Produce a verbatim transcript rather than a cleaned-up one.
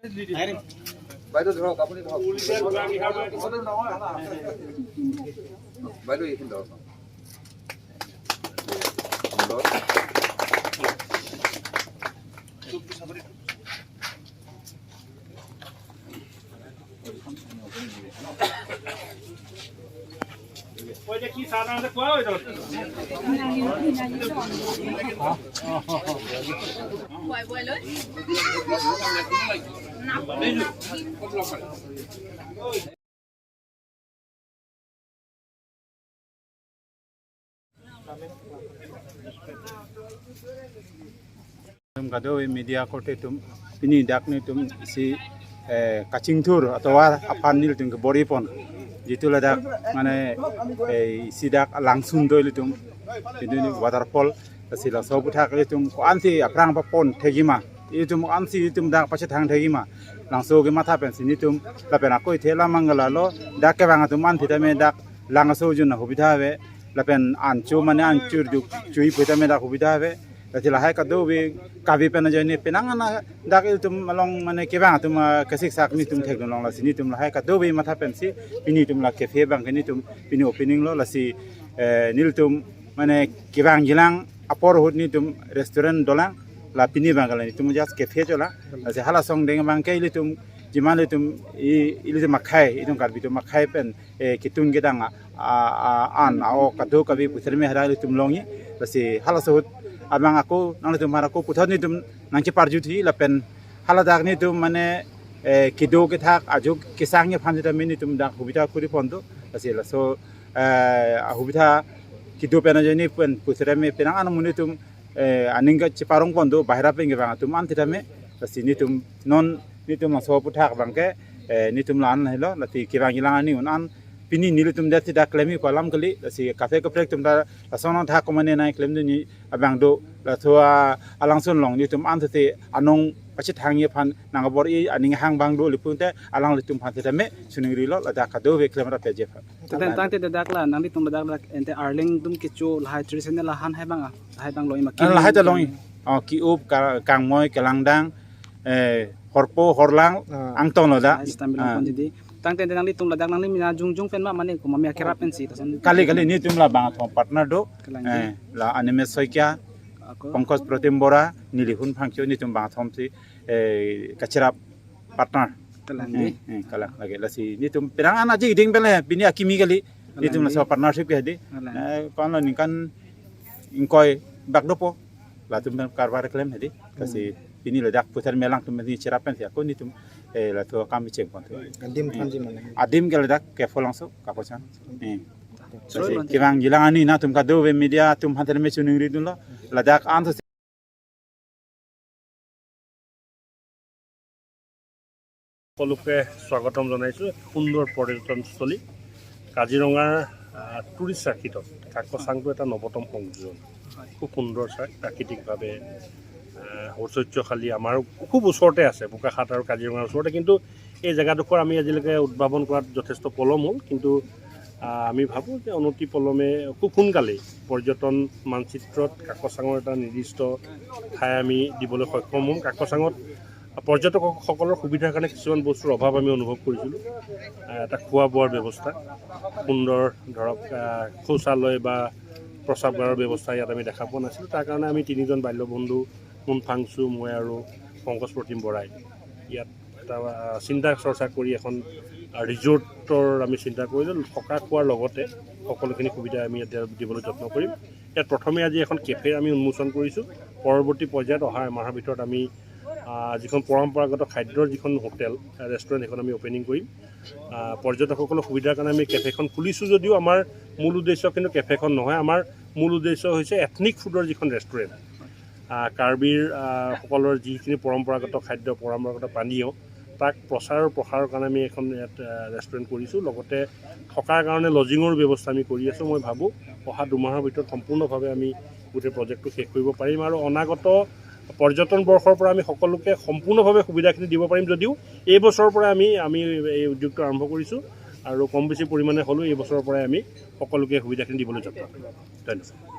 বাইদেউ ধৰক, আপুনি ধৰক। বাইদেউ এইখিনি ধৰক। Kadokave media korte atum, pini dak nelitum isi, eh, kachingthur atovar aphan nelitum kebor-i pon. Jitu ladak mane, eh, isi dak langsun do ilitum, ilitum waterfall, lasi laso aputhak ilitum ko-ansi aphrang papon thekji ma, ilitum ko-ansi ilitum dak pachethang thekji ma, labangso kematha pensi nelitum lapen ako ithe la Mangala lo, dak kevang atum an sitame dak lang aso jun ahubidha ave, lapen an cho mane an chur duk chui pu tame dak ahubidha ave. Lasi lahai kadokave kave pen ajoine penang an dak ilitum along mane kevang atum, ah, kasiksak nelitum thekdun long, lasi nelitum lahai kadokave matha pensi pini nelitum la cafe abangke nelitum pini opening lo, lasi, eh, nelitum mane kevangjilang apor ahut nelitum restaurant dolang, la pini abangke la nelitum just cafe cholang. Lasi hala asongdeng abangke ilitum jiman ilitum i, ilitum akhei, itum Karbi atum akhei pen, eh, ketun kedang a, a, a, an a-ok kadokave pu tame hadak ilitum longji. Lasi halaso ahut abang ako nanglitum aphan ako puthot nelitum nangcheparjutji lapen haladak nelitum mane, eh, kedo kethak ajo kesangji aphan sitame nelitum dak hubidha kuri pon do. Lasi laso, eh, ahubidha kedo pen ajoine pen pu tame penang an amonit atum, eh, aning kacheparong pon do, bahira pen kevang atum an sitame. Lasi nelitum non nelitum laso aputhak abangke, eh, nelitum la-an helo, lasi kevangjilang aning un an pini nelitum det si dak klemji ko alam kali, lasi kafe kaprek atum ta lason thak ko mane nangklemdunji abang do, laso a, alangsun along nelitum an sitame anong pachethangji aphan nang abor-i aning hang abang do, lapu te alanglitum aphan sitame choningrilo, ladak kadokave klem rapji aphan. Tangte, tangte dak la nanglitum dak la ente arleng atum kecho lahai traditional ahan hai abang, ah, hai abang longji ma? Ah, lahai ta longji. Oh, ki-up, ka-, kangmoi, kelangdang, eh, horpo, horlang, ah, angtong lo dak. Lahai stambi long Ah. pon jadi. Tangte nanglitum ladak nangli mina jongjong pen ma mane komat akerap pensi, lason. Kali, kali, nelitum la bangthom partner do. Kalang Eh, di. la Animesh Saikia, Ako. Pankaj Protim Bora, Nilihun Phangcho, nelitum bangthom si, eh, kacherap partner. Kalang di. Eh, eh, kalang lagi, lasi nelitum penang an aji ding pele, pini akimi kali. Nelitum Kalang di. laso partnership ke hedi. Kalang. Eh, ko-an lo ningkan ingkoi bak dopo. Latum pen karbar klem hedi. Lasi Hmm. pini ladak pu tame alangtum pen cherap pensi ako nelitum, eh, laso akam cheng pon. Adim thanji mane. Adim ke ladak ke Pholangso, Kakochan. Eh. Sorry, Lasi Bhante. kevangjilang aning nangtum kadokave media atum aphan sitame choningridunlo. Ladak an সকলোকে স্বাগতম জনাইছোঁ। সুন্দৰ পৰ্যটনস্থলী কাজিৰঙাৰ, আহ, টুৰিষ্ট চাৰ্কিটত কাকচাংটো এটা নৱতম সংযোজন। খুব সুন্দৰ চাৰ্ক, প্ৰাকৃতিকভাৱে, আহ, ঐশ্বৰ্যশালী, আমাৰ খুব ওচৰতে আছে, বোকাখাট আৰু কাজিৰঙাৰ ওচৰতে। কিন্তু এই জেগাডোখৰ আমি আজিলৈকে উদ্ভাৱন কৰাত যথেষ্ট পলম হ'ল, কিন্তু, আহ, আমি ভাবোঁ যে অনতি পলমে খুব সোনকালেই পৰ্যটন মানচিত্ৰত কাকচাঙৰ এটা নিৰ্দিষ্ট ঠাই আমি দিবলৈ সক্ষম হ'ম। কাকচাঙত পৰ্যটকসকলৰ সুবিধাৰ কাৰণে কিছুমান বস্তুৰ অভাৱ আমি অনুভৱ কৰিছিলোঁ। আহ, এটা খোৱা বোৱাৰ ব্যৱস্থা, সুন্দৰ ধৰক, আহ, শৌচালয় বা প্ৰস্ৰাৱগাৰৰ ব্যৱস্থা ইয়াত আমি দেখা পোৱা নাছিলোঁ। তাৰ কাৰণে আমি তিনিজন বাল্যবন্ধু, মুন ফাংচু, মই আৰু পংকজ প্ৰতীম বৰাই ইয়াত এটা, আহ, চিন্তা চৰ্চা কৰি এখন, আহ, ৰিজৰ্টৰ আমি চিন্তা কৰিলোঁ। থকা খোৱাৰ লগতে সকলোখিনি সুবিধা আমি ইয়াত দিয়া-, দিবলৈ যত্ন কৰিম। ইয়াত প্ৰথমে আজি এখন কেফে আমি উন্মোচন কৰিছোঁ। পৰৱৰ্তী পৰ্যায়ত অহা এমাহৰ ভিতৰত আমি, আহ, যিখন পৰম্পৰাগত খাদ্যৰ যিখন হোটেল, আহ, ৰেষ্টুৰেণ্ট, সেইখন আমি অপেনিং কৰিম। আহ, পৰ্যটকসকলৰ সুবিধাৰ কাৰণে আমি কেফেখন খুলিছোঁ যদিও আমাৰ মূল উদ্দেশ্য কিন্তু কেফেখন নহয়। আমাৰ মূল উদ্দেশ্য হৈছে এথনিক ফুডৰ যিখন ৰেষ্টুৰেণ্ট, আহ, কাৰ্বিৰ, আহ, সকলৰ যিখিনি পৰম্পৰাগত খাদ্য, পৰম্পৰাগত পানীয়, তাক প্ৰচাৰ আৰু প্ৰসাৰৰ কাৰণে আমি এখন ইয়াত, আহ, ৰেষ্টুৰেণ্ট কৰিছোঁ। লগতে থকাৰ কাৰণে লজিঙৰ ব্যৱস্থা আমি কৰি আছোঁ। মই ভাবোঁ অহা দুমাহৰ ভিতৰত সম্পূৰ্ণভাৱে আমি গোটেই প্ৰজেক্টটো শেষ কৰিব পাৰিম আৰু অনাগত পৰ্যটন বৰ্ষৰ পৰা আমি সকলোকে সম্পূৰ্ণভাৱে সুবিধাখিনি দিব পাৰিম। যদিও এই বছৰৰ পৰা আমি, আমি এই উদ্যোগটো আৰম্ভ কৰিছোঁ আৰু কম বেছি পৰিমাণে হ'লেও এই বছৰৰ পৰাই আমি সকলোকে সুবিধাখিনি দিবলৈ যত্ন কৰিম। ধন্যবাদ।